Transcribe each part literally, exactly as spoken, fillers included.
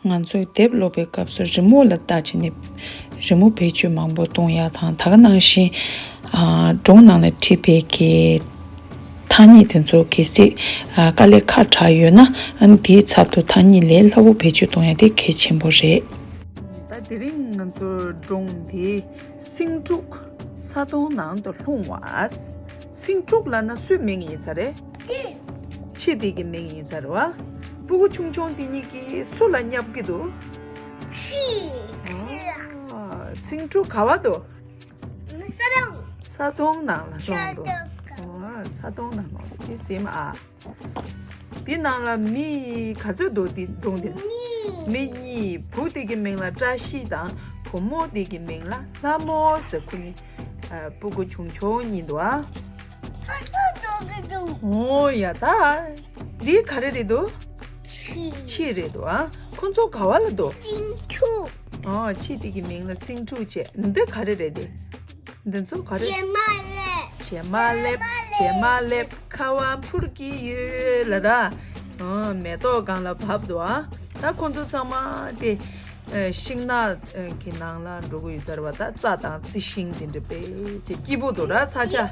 ང་ཚོས་དེབ་ཀློག་པའི་སྐབས་སུ་རི་མོ་ལ་བལྟ་བྱས་ནས་རི་མོ་བེད་སྤྱོད་མང་པོ་གཏོང་ཡག་དང་། ད་ག་ནང་བཞིན་ཨ་སྒྲུང་ནང་ལ་བྲིས་པའི་གི་ཐ་སྙད་དེ་ཚོ་གལ་སྲིད་ཨ་དཀའ་ལས་ཁག་དྲགས་ཡོད་ན། ཨ་ནི་དེའི་ཚབ་ཏུ་ཐ་སྙད་ལས་སླ་པོ་བེད་སྤྱོད་གཏོང་ཡག་དེ་གལ་ཆེན་པོ་རེད། ད་དེ་རིང་ང་ཚོའི་སྒྲུང་དེ་སེང་ཕྲུག་ས་དོང་ནང་དུ་ལྷུང་བ། སེང་ཕྲུག་ལབ་ན་སུའི་མིང་ཡིན་ས་རེད། ཁྱི་དེ་གི་མིང་ཡིན་ས་རེད་བ། སྤུ་གུ་ཆུང་ཆུང་དེ་གཉིས་ཀྱིས་སུ་ལ་བརྙས་ཀྱི་འདུག་ཁྱི། ཨ། སེང་ཕྲུག་ག་བ་འདུག་ས་དོང་། ས་དོང་ནང་ལ་ལྷུང་འདུག་ས་དོང་ག་ཨ། ས་དོང་ནང་ལྷུང་འདུག་དེ་ཟིན་མ་ཨ། དེ་ནང་ལ་མི་ག་ཚོད་འདུག་དེ་སྒྲུང་དེ། མི་གཉིས། བུ་དེ་གི་མིང་ལ་བཀྲ་ཤིས་དང་། བུ་མོ་དེ་གི་མིང་ལ་ལྷ་མོ་ཟེར། ཁོ་གཉིས་ཨ་སྤུ་གུ་ཆུང་ཆུང་གཉིས་འདུག་ཨ། ཨོ་ཡ། ད་འདི་ག་རེ་རེད་འདུག་ཁྱི། ཁྱི་རེད་འདུག་ཨ། ཁོ་ཚོ་ག་བ་ལ་འདུག་སེང་ཕྲུག་ཨོ། ཁྱི་དེ་གི་མིང་ལ་སེང་ཕྲུག་བྱས། འདི་ག་རེ་རེད་དེ། འདི་ཚོ་ག་རེ། བྱེ་མ་ལེབ། བྱེ་མ་ལེབ། བྱེ་མ་ལེབ། ཁ་བ་འཕུར་གྱི་ཡོད་ལབ་ར། ཨོ། མེ་ཏོག་སྒང་ལ་བབས་འདུག་ཨ། ད་ཁོ་ཚོ་ཚང་མ་དེ་ཨ་ཤིང་ནགས་ཨ་གི་ནང་ལ་འགྲོ་གི་ཡོད་ས་རེད་བ། ད་རྩྭ་དང་རྩི་ཤིང་དེ་འདྲ་དཔེ་ཆ་སྐྱིད་པོ་འདུག་ར་ས་ཆ།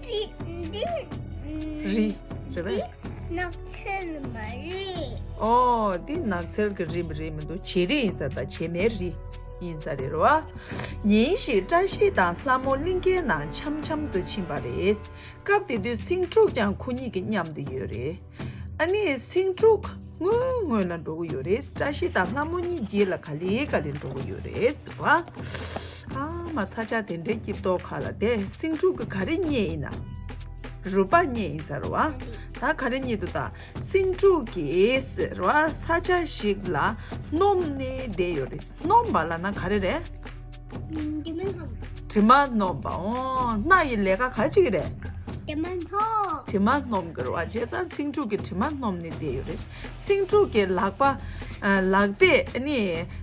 རྩི་འདི་རི་རེད་པས། འདི་ནགས་ཚལ་མ་རེད། ཨོ། འདི་ནགས་ཚལ་གི་རི་མ་རེད་མི་འདུག་བྱེ་རི་ཡིན་ས་རེད། ད་བྱེ་མའི་རི་ཡིན་ས་རེད་ར་བ། ཉིན་ཞིག་བཀྲ་ཤིས་དང་ལྷ་མོ་གླིང་གའི་ནང་འཆམ་འཆམ་དུ་ཕྱིན་པ་རེད། སྐབས་དེ་དུས་སེང་ཕྲུག་ཀྱང་ཁོ་གཉིས་ཀྱི་མཉམ་དུ་ཡོད་རེད། ཨ་ནི་སེང་ཕྲུག་སྔོན་སྔོན་ལ་འགྲོ་གི་ཡོད་རེད། བཀྲ་ཤིས་དང་ལྷ་མོ་གཉིས་རྗེས་ལ་ག་ལེ་ག་ལེ་འགྲོ་གི་ཡོད་རེད་ཟེར་བ། ཨ་མ། ས་ཆ་དེ་འདྲའི་སྐྱིད་ཏོག་ཁ་ལ་དེ་སེང་ཕྲུག་གི་ག་རེ་རྙེད་ཡིན་ན། རུས་པ་རྙེད་ཡིན་ས་རེད་བ། ད་ག་རེ་རྙེད་འདུག་ད་སེང་ཕྲུག་གིས་ཟེར་བ། ས་ཆ་ཞིག་ལ་སྣོམ་ནས་བསྡད་ཡོད་རེད། སྣོམ་པ་ལབ་ན་ག་རེ་རེད། དྲི་མ་སྣོམ། དྲི་མ་སྣོམ་པ། ཨོ། སྣ་ཡི་ལས་ཀ་ག་རེ་བྱེད་ཀྱི་རེད། དྲི་མ་སྣོམ། དྲི་མ་སྣོམ་གི་རེད་བ། བྱས་ཙང་སེང་ཕྲུག་གིས་དྲི་མ་སྣོམ་ནས་བསྡད་ཡོད་རེད། སེང་ཕྲུག་གི་ལག་པ་ཨ་ལག་པས་ཨ་ནི་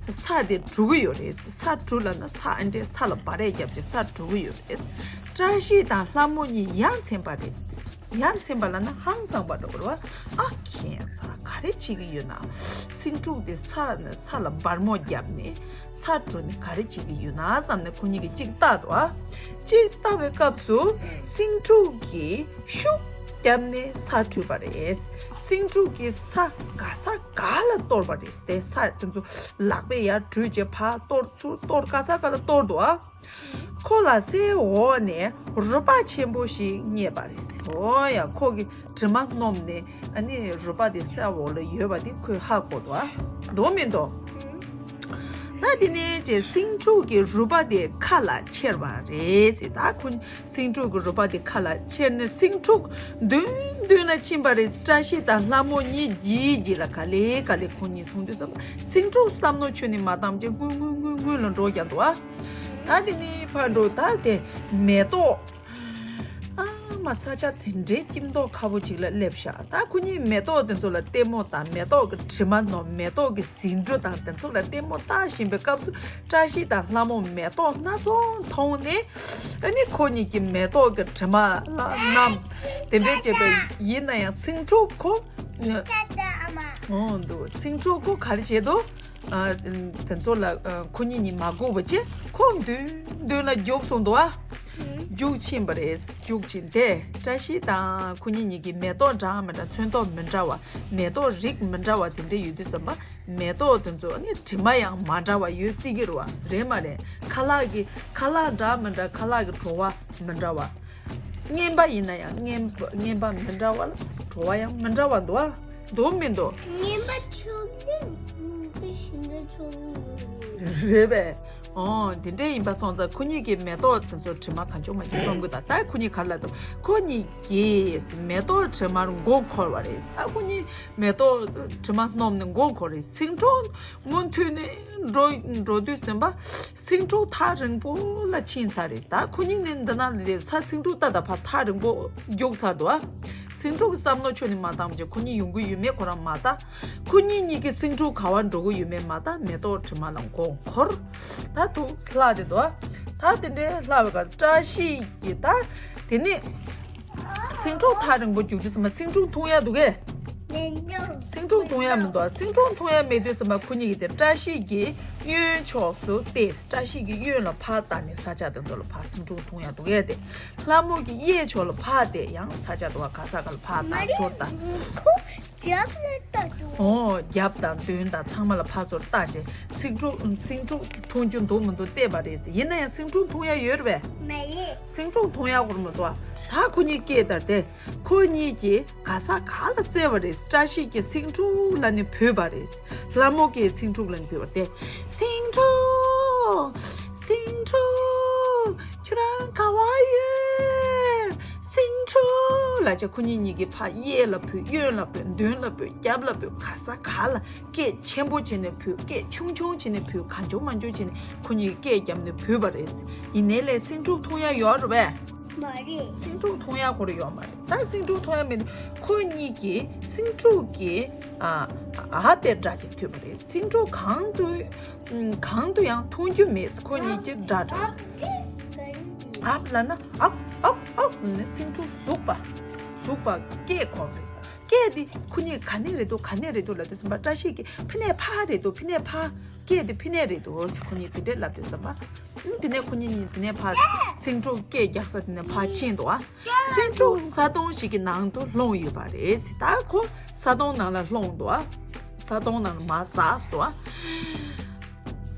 ས་དེ་བྲུ་གི་ཡོད་རེད། ས་བྲུ་ལབ་ན་ས་ཨ་འདྲས་ས་ལ་འབར་རེས་བརྒྱབ་བྱས་ས་བྲུ་གི་ཡོད་རེད། བཀྲ་ཤིས་དང་ལྷ་མོ་གཉིས་ཡ་མཚན་པ་རེད། ཡ་མཚན་པ་ལབ་ན་ཧང་སངས་པ་འདྲ་པོ་རེད་བ། ཨ། ཁྱད་མཚར། ག་རེ་བྱེད་ཀྱི་ཡོད་ན། སེང་ཕྲུག་དེ་ས་ནས་ས་ལ་འབར་མོ་བརྒྱབ་ནས་ས་བྲུ་ནས་ག་རེ་བྱེད་ཀྱི་ཡོད་ན་བསམ་ནས་ཁོ་གཉིས་ཀྱིས་གཅིག་ལྟ་འདུག་ཨ། གཅིག་ལྟ་བའི་སྐབས་སུ་སེང་ཕྲུག་གིས་ཤུགས་བརྒྱབ་ནས་ས་བྲུས་པ་རེད། སེང་ཕྲུག་གིས་ས་ག་ས་ག་ལ་གཏོར་བ་རེད། དེ་ས་དེ་ཚོ་ལག་པས་ཡར་བྲུས་བྱས་ཕར་གཏོར་ཚུར་གཏོར་ག་ས་ག་ལ་གཏོར་འདུག་ཨ། ཁོ་ལ་སའི་འོག་ནས་རུས་པ་ཆེན་པོ་ཞིག་རྙེད་པ་རེད། འོ་ཡ། ཁོ་གིས་དྲི་མ་སྣོམ་ནས་ཨ་ནི་རུས་པ་དེ་སའི་འོག་ལ་ཡོད་པ་དེ་ཁོས་ཧ་གོ་འདུག་ཨ། འདུག་མི་འདུག་ད་དེ་ནས་ཅེ་སེང་ཕྲུག་གི་རུས་པ་དེ་ཁ་ལ་ཁྱེར་བ་རེད་ཟེར། ད་ཁོ་སེང་ཕྲུག་གི་རུས་པ་དེ་ཁ་ལ་ཁྱེར་ནས་སེང་ཕྲུག་མདུན་མདུན་ལ་ཕྱིན་པ་རེད། བཀྲ་ཤིས་དང་ལྷ་མོ་གཉིས་རྗེས་རྗེས་ལ་ག་ལེ་ག་ལེ་ཁོ་གཉིས་སོང་དུས་ཙམ་སེང་ཕྲུག་བསམ་མནོ་ཁྱོན་ནས་མ་བཏང་བྱས་སྔོན་སྔོན་སྔོན་སྔོན་ལ་འགྲོ་རྒྱག་འདུག་ཨ། ད་དེ་ནས་ཕར་འགྲོ། ད་དེ་མེ་ཏོག་ཨ་མ། ས་ཆ་དེ་འདྲའི་སྐྱིད་མདོག་ཁ་པོ་ཅིག་ལ་སླེབས་ཤག་ད་ཁོ་གཉིས་མེ་ཏོག་དེ་ཚོ་ལ་ལྟད་མོ་དང་། མེ་ཏོག་གི་དྲི་མ་སྣོམ། མེ་ཏོག་གི་ཟེའུ་འབྲུ་དང་དེ་ཚོ་ལ་ལྟད་མོ་ལྟ་བཞིན་པའི་སྐབས་སུ་བཀྲ་ཤིས་དང་ལྷ་མོ་མེ་ཏོག་སྣ་ཚོགས་མཐོང་ནས། ཨ་ནི་ཁོ་གཉིས་ཀྱིས་མེ་ཏོག་གི་དྲི་མ་ལ་བསྣམས། དེ་འདྲ་བྱས་པས་ཡིན་ན་ཡང་སེང་ཕྲུག་ཁོ། འོ་འདུག་སེང་ཕྲུག་ཁོ་ག་རེ་བྱས་འདུག་ཨ། དེ་ཚོ་ལ་ཨ་ཁོ་གཉིས་གཉིས་མ་སྒུག་པ་བྱས་ཁོ་མདུན་མདུན་ལ་རྒྱུགས་སོང་འདུག་ཨ། རྒྱུགས་ཕྱིན་པ་རེད། རྒྱུགས་ཕྱིན་ཏེ་བཀྲ་ཤིས་དང་ཁོ་གཉིས་གཉིས་ཀྱིས་མེ་ཏོག་འདྲ་མི་འདྲ། ཚོན་མདོག་མི་འདྲ་བ། མེ་ཏོག་རིགས་མི་འདྲ་བ་དེ་འདྲ་ཡོད་དུས་ཙམ་པ། མེ་ཏོག་དེ་ཚོ་ནི་དྲི་མ་ཡང་མ་འདྲ་བ་ཡོད་སྲིད་ཀྱི་རེད་བ། རེད་མ་རེད། ཁ་ལག་གི་ཁ་ལག་འདྲ་མི་འདྲ། ཁ་ལག་གི་བྲོ་བ་མི་འདྲ་བ། རྔན་པ་ཡིན་ན་ཡང་རྔན་པ་རྔན་པ་མི་འདྲ་བ་ལ་བྲོ་བ་ཡང་མི་འདྲ་བ་འདུག་ཨ། འདུག་མི་འདུག་རྔན་པ་ཆོག་གི་རེད་པས། ཨོ། དེ་འདྲ་ཡིན་པ་སོང་ཙང་ཁོ་གཉིས་ཀྱིས་མེ་ཏོག་དེ་ཚོ་དྲི་མ་གང་བྱུང་མ་བྱུང་སྣོམ་གི། ད་ད་ཁོ་གཉིས་ག་རེ་ལབ་འདུག་ཁོ་གཉིས་ཀྱིས་མེ་ཏོག་དྲི་མར་མགོ་འཁོར་བ་རེད། ད་ཁོ་གཉིས་མེ་ཏོག་དྲི་མ་སྣོམ་ནས་མགོ་འཁོར་རེད། སེང་ཕྲུག་མུ་མཐུད་ནས་འགྲོ་འགྲོ་དུས་ཙམ་པ་སེང་ཕྲུག་ཐག་རིང་པོ་ལ་ཕྱིན་ཚར་རེད། ད་ཁོ་གཉིས་ནི་འདི་ན་ལས་ས་སེང་ཕྲུག་ལྟ་ད་ཕར་ཐག་རིང་པོ་རྒྱུགས་ཚར་འདུག་ཨ། སེང་ཕྲུག་གི་བསམ་མནོ་ཁྱོན་ནས་མ་བཏང་བྱས་ཁོ་གཉིས་ཡོང་གི་ཡོད་མེད་ཁོ་རང་མ་ལྟ། ཁོ་གཉིས་གཉིས་ཀྱིས་སེང་ཕྲུག་ག་བར་འགྲོ་གི་ཡོད་མེད་མ་ལྟ། མེ་ཏོག་དྲི་མ་ལ་མགོ་འཁོར། ད་དུ་ལྷག་དེ་འདུག་ཨ། ད་དེ་འདྲའི་ལྷག་པའི་སྐབས་བཀྲ་ཤིས་ཀྱིས་ད་དེ་ནས་སེང་ཕྲུག་ཐག་རིང་པོ་རྒྱུགས་དུས་ཙམ་པ་སེང་ཕྲུག་འཐུང་ཡག་འདུག་གས། སིང་ཕྲུག་འཐུང་ཡ་མི་འདུག་སིང་ཕྲུག་འཐུང་ཡ་མེད་དུས་ཙམ་པ་ཁོ་གཉིས་ཀྱིས་དེ་བཀྲ་ཤིས་ཀྱི་གཡོན་ཕྱོགས་སུ་བལྟས། བཀྲ་ཤིས་ཀྱི་གཡོན་ལ་ཕར་ལྟ་ནས་ས་ཆ་དེ་ཚོ་ལ་ཕར་སིང་ཕྲུག་འཐུང་ཡ་འདུག་གས་དེ། ལྷ་མོ་གི་གཡས་ཕྱོགས་ལ་ཕར་བལྟས། ཡང་ས་ཆ་དེ་བ་ག་ས་ག་ལ་ཕར་ལྟ་ཚུར་ལྟ། ཁོ་རྒྱབ་ལ་ལྟ་འདུག་ཨོ། རྒྱབ་དང་མདུན་དང་ཚང་མ་ལ་ཕར་ཚུར་ལྟ་བྱས། སིང་ཕྲུག་སིང་ཕྲུག་འཐུང་རྒྱུ་འདུག་མི་འདུག་བལྟས་པ་རེད་ཟེར། ཡིན་ན་ཡང་སིང་ཕྲུག་འཐུང་ཡ་ཡོད་རེད་པས། མ་རེད། སིང་ཕྲུག་འཐུང་ཡ་སྐོར་མི་འདུག་ད་ཁོ་གཉིས་སྐད་བརྡར་ཏེ། ཁོ་གཉིས་ཀྱིས་ག་ས་ག་ལ་བཙལ་བ་རེད། བཀྲ་ཤིས་ཀྱིས་སིང་ཕྲུག་ལབ་ནས་བོས་པ་རེད། ལྷ་མོ་གིས་སིང་ཕྲུག་ལབ་ནས་བོས་པ་རེད། སིང་ཕྲུག་སིང་ཕྲུག་ཁྱོད་རང་ག་བ་ཡོད། སིང་ཕྲུག་ལབ་བྱས་ཁོ་གཉིས་གཉིས་ཀྱིས་ཕར་གཡས་ལ་བོས། གཡོན་ལ་བོས། མདུན་ལ་བོས། རྒྱབ་ལ་བོས། ག་ས་ག་ལ་སྐད་ཆེན་པོ་བྱས་ནས་བོས། སྐད་ཆུང་ཆུང་བྱས་ནས་བོས། གང་བྱུང་མང་བྱུང་བྱས་ནས་ཁོ་གཉིས་སྐད་བརྒྱབ་ནས་བོས་པ་རེད། ཡིན་ནའི་ལས་སིང་ཕྲུག་འཐུང་ཡ་ཡོད་རེད་པས། མ་རེད། སིང་ཕྲུག་འཐུང་ཡ་ཁོ་རང་ཡོད་མ་རེད། ད་སིང་ཕྲུག་འཐུང་ཡ་མེད། ཁོ་གཉིས་ཀྱིས་སིང་ཕྲུག་གི་ཨ་ཨ་པའི་སྒྲ་ཅིག་ཐོས་པ་རེད། སིང་ཕྲུག་གང་དུ་གང་དུ་ཡང་མཐོང་རྒྱུ་མེད། ཁོ་གཉིས་ཀྱི་སྒྲ་འདྲ། ཨབ་ལབ་ན་ཨབ་ཨབ་ཨབ་ལབ་ནས་སིང་ཕྲུག་ཟུག་པ་ཟུག་པ་སྐད་གོ་རེད། སྐད་དེ་ཁོ་གཉིས་ག་ནས་རེད་འདུག་ག་ནས་རེད་འདུག་ལབ་དུས་ཙམ་པ་བཀྲ་ཤིས་ཀྱིས་ཕི་ནས་ཕར་རེད་འདུག་ཕི་ནས་ཕར། སྐད་དེ་ཕི་ནས་རེད་འདུག་ཁོ་གཉིས་དེ་འདྲས་ལབ་དུས་ཙམ་པ། ཨུམ། དེ་ནས་ཁོ་གཉིས་གཉིས་དེ་ནས་ཕར་སེང་ཕྲུག་སྐད་རྒྱག་ས་དེ་ནས་ཕར་ཕྱིན་འདུག་ཨ། སེང་ཕྲུག་ས་དོང་ཞིག་གི་ནང་དུ་ལྷུང་ཡོད་པ་རེད། ད་ཁོ་ས་དོང་ནང་ལ་ལྷུང་འདུག་ཨ། ས་དོང་ནང་ལ་མར་ཟགས་འདུག་ཨ།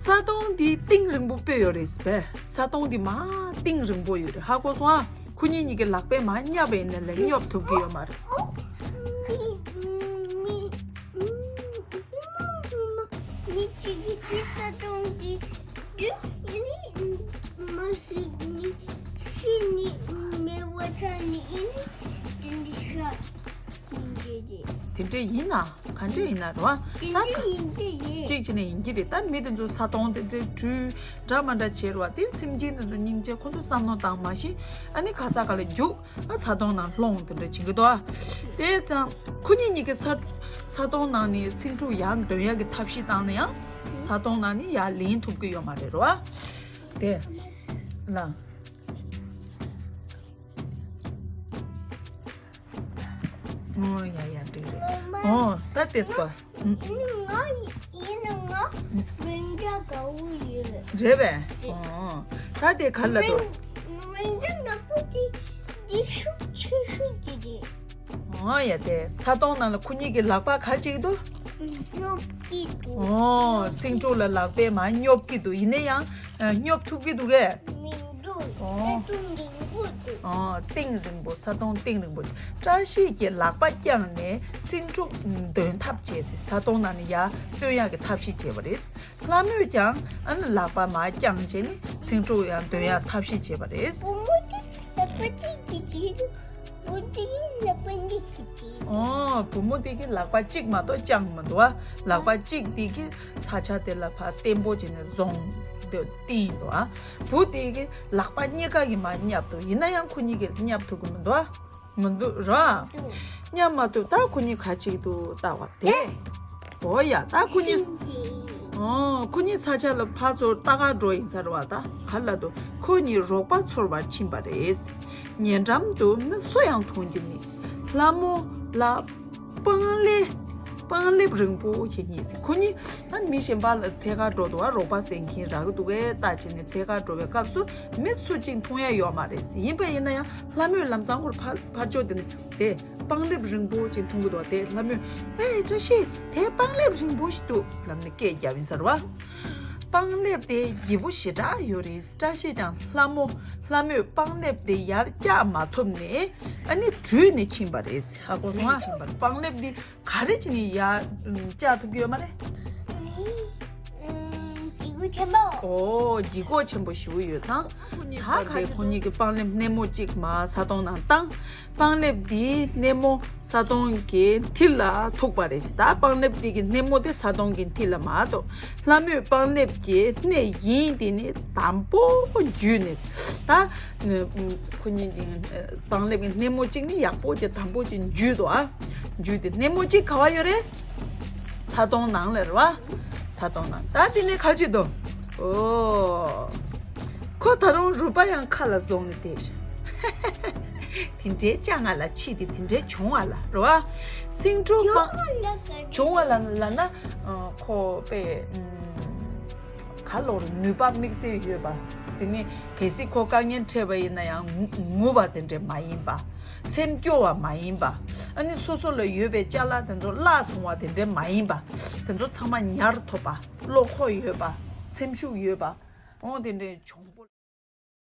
ས་དོང་འདི་གཏིང་རིང་པོ་དཔེ་ཡོད་རེད་པས། ས་དོང་འདི་མར་གཏིང་རིང་པོ་ཡོད་རེད། ཧ་གོ་སོང་ཨ། ཁོ་གཉིས་གཉིས་ཀྱི་ལག་པས་མར་བསྙབས་པ་ཡིན་ན་ལས་སྙོབ་ཐུབ་ཀྱི་ཡོད་མ་རེད། མི་གཅིག་གིས་ས་དོང་འདི་བརྒྱུད་ནི་མ་ཤི་ནི་ཤི་ནི་མེ་བ་ཆ་ནི་ཨིན་དེ་འདི་ཤ་ནི་འདི་འདི། དེ་འདྲས་ཡིན་ན་ག་འདྲས་ཡིན་ན་རེད་བ། དེ་ད་འདྲས་ཡིན་གྱི་རེད། གཅིག་བྱས་ནས་ཡིན་གྱི་རེད། ད་མི་དེ་ཚོ་ས་དོང་དེ་འདྲས་བྲུས་འདྲ་མ་འདྲ་བྱས་རེད་བ། དེ་སེམས་ཅན་དེ་ཚོ་སྙིང་རྗེ། ཁོ་ཚོ་བསམ་མནོ་བཏང་མ་ཤེས། ཨ་ནི་ག་ས་ག་ལ་རྒྱུག་ཨ། ས་དོང་ནང་ལྷུང་དེ་འདྲ་བྱེད་ཀྱི་འདུག་ཨ། དེ་ཙང་ཁོ་གཉིས་གཉིས་ཀྱི་ས་ས་དོང་ནང་ནས་སེང་ཕྲུག་ཡར་འདོན་ཡག་གི་ཐབས་ཤེས་བཏང་ན་ཡང་ས་དོང་ནང་ནས་ཡར་ལེན་ཐུབ་ཀྱི་ཡོད་མ་རེད་རོ། དེ་ལ། ཨོ་ཡ་ཡ་འགྲིག་རེད། ཨོ་ད་དེ་ཚོ། ཨུ། ཡིན་ན་ང་ཡིན་ན་ང་རིན་འཇགས་དགའ་བོ་ཡོད། རེད་པས། ཨོ་ད་དེ་ག་ལ་འདུག་རིན་རིན་འཇགས་ནག་པོ་དེ་དེ་ཤུགས་ཆེ་ཤོས་དེ་རེད། ཨོ་ཡ་དེ་ས་དོང་ནང་ལ་ཁོ་གཉིས་ཀྱི་ལག་པ་ག་རེ་བྱེད་ཀྱི་འདུག་སྙོབ་ཀྱི་འདུག་ཨོ་སེང་ཕྲུག་ལ་ལག་པས་མར་སྙོབ་ཀྱི་འདུག་ཡིན་ན་ཡང་ཨ། སྙོབ་ཐུབ་ཀྱི་འདུག་གས། མི་འདུག་ཨོ། ད་དུང་རིང་པོ་འདུག་ཨོ་གཏིང་རིང་པོ། ས་དོང་གཏིང་རིང་པོ། བཀྲ་ཤིས་ཀྱིས་ལག་པ་བརྐྱངས་ནས་སེང་ཕྲུག་འདོན་ཐབས་བྱས་ཟིན། ས་དོང་ནང་ནས་ཡར་བཏོན་ཡག་གི་ཐབས་ཤེས་བྱས་པ་རེད། ལྷ་མོས་ཀྱང་ཨ་ནི་ལག་པ་མར་བརྐྱངས་བྱས་ནས་སེང་ཕྲུག་ཡར་འདོན་ཡག་ཐབས་ཤེས་བྱས་པ་རེད། བུ་མོ་དེ་ལག་པ་གཅིག་གིས་བྱེད་འདུག་བུ་དེ་གིས་ལག་པ་གཉིས་ཀྱིས་བྱེད་འདུག་ཨོ་བུ་མོ་དེ་གིས་ལག་པ་གཅིག་མ་གཏོགས་བརྐྱངས་མི་འདུག་ཨ། ལག་པ་གཅིག་དེ་གིས་ས་ཆ་དེ་ལ་ཕར་བརྟན་པོ་བྱས་ནས་བཟུང་དེ་བཏིང་འདུག་ཨ། བུ་དེ་གིས་ལག་པ་གཉིས་ཀ་གིས་མར་བསྙབས་འདུག་ཡིན་ན་ཡང་ཁོ་གཉིས་ཀྱིས་བསྙབས་ཐུབ་ཀྱི་མི་འདུག་ཨ། མི་འདུག་ར། བསྙབས་མ་ཐུབ། ད་ཁོ་གཉིས་ག་རེ་བྱེད་ཀྱི་འདུག་ལྟ་བ་དེ། འོ་ཡ་ད་ཁོ་གཉིས། ཨོ་ཁོ་གཉིས་ས་ཆ་ལ་ཕར་ཚུར་ལྟ་ག་འགྲོ་ཡིན་ས་རེད་བ། ད་ག་ལ་འདུག་ཁོ་གཉིས་རོགས་པ་འཚོལ་བར་ཕྱིན་པ་རེད། ཉེ་འགྲམ་དུ་མི་སུ་ཡང་མཐོང་རྒྱུ་མེད། ལྷ་མོ་ལ་སྤང་ལེབ་སྤང་ལེབ་རིང་པོ་ཞིག་རྙེད་ཟིན། ཁོ་གཉིས་ད་མི་གཞན་པ་ལ་འཚོལ་ག་འགྲོ་འདུག་བ། རོགས་པ་ཟེར་མཁན་རག་གི་འདུག་གས་ལྟ་བྱས་ནས་འཚོལ་ག་འགྲོ་བའི་སྐབས་སུ་མི་སུ་གཅིག་མཐོང་ཡ་ཡོད་མ་རེད། ཡིན་པ་ཡིན་ན་ཡང་ལྷ་མོས་ལམ་སང་ཁོར་ཕར་ཕར་ཕྱོགས་དེ་ནས་དེ་སྤང་ལེབ་རིང་པོ་ཅིག་མཐོང་གི་འདུག་དེ་ལྷ་མོས་ཨེ་བཀྲ་ཤིས་དེ་སྤང་ལེབ་རིང་པོ་ཞིག་འདུག་ལབ་ནས་སྐད་བརྒྱབ་ཡིན་ས་རེད་བ། སྤང་ལེབ་དེ་ལྗིད་པོ་ཞེ་དྲག་ཡོད་རེད། བཀྲ་ཤིས་ཀྱང་ལྷ་མོ་ལྷ་མོས་སྤང་ལེབ་དེ་ཡར་བཀྱག་མ་ཐུབ་ནས་ཨ་ནི་བྲུས་ནས་ཕྱིན་པ་རེད། ཧ་གོ་སོང་ཨ། སྤང་ལེབ་འདི་ག་རེ་བྱས་ནས་ཡར་བཀྱག་ཐུབ་ཀྱི་ཡོད་མ་རེད། ལྗིད་ཁོག་ཆེན་པོ། ཨོ་ལྗིད་ཁོག་ཆེན་པོ་ཞེ་པོ་ཡོད་ཙང་། ད་ག་དེ་ཁོ་གཉིས་ཀྱིས་སྤང་ལེབ་སྣེ་མོ་གཅིག་མར་ས་དོང་ནང་བཏང་། སྤང་ལེབ་དེའི་སྣེ་མོ་ས་དོང་གི་མཐིལ་ལ་ཐུག་པ་རེད། ད་སྤང་ལེབ་དེ་གི་སྣེ་མོ་དེ་ས་དོང་གི་མཐིལ་ལ་མར་ཐུག་ལྷ་མོས་སྤང་ལེབ་ཀྱི་སྣེ་ཡིན་དེ་ནི་དམ་པོ་འཇུས་ནས། ད་ཁོ་གཉིས་ཀྱི་སྤང་ལེབ་ཀྱི་སྣེ་མོ་གཅིག་ནི་ཡག་པོ་ཅིག་དམ་པོ་ཅིག་འཇུས་འདུག་ཨ། འཇུས་ཏེ་སྣེ་མོ་གཅིག་ག་བ་ཡོད་རེད། ས་དོང་ནང་ལ་རེད་བ། ས་དོང་ནང་། ད་དེ་ནས་ག་ཅིག་འདུག་ཨོ། ཁོ་ད་རུང་རུས་པ་ཡང་ཁ་ལ་བཟུང་ནས་བསྡད། དེ་འདྲའི་ཅང་ང་ལ་ཕྱིས་ཏེ་དེ་འདྲའི་བྱུང་བ་ལ་རེད་བ། སེང་ཕྲུག་པ་བྱུང་བ་ལ་ལ་ན། ཨ། ཁོ་པས། ཨམ། ག་ལོར་ནུས་པ་དམིགས་བསལ་ཡོད་པ། དེ་ནི་གལ་སྲིད་ཁོ་དཀའ་ངལ་འཕྲད་པ་ཡིན་ན་ཡང་ངུ་ངུ་བ་དེ་འདྲ་མ་ཡིན་པ། སེམས་སྐྱོ་བ་མ་ཡིན་པ། ཨ་ནི་སོ་སོ་ལ་ཡོད་པའི་ཅ་ལག་དེ་ཚོ་བརླག་སོང་བ་དེ་འདྲ་མ་ཡིན་པ། དེ་ཚོ་ཚང་མ་ཉར་ཐུབ་པ། བློ་ཁོག་ཡོད་པ། སེམས་ཤུགས་ཡོད་པ། འོ་དེ་འདྲའི་གྱོང་པོ།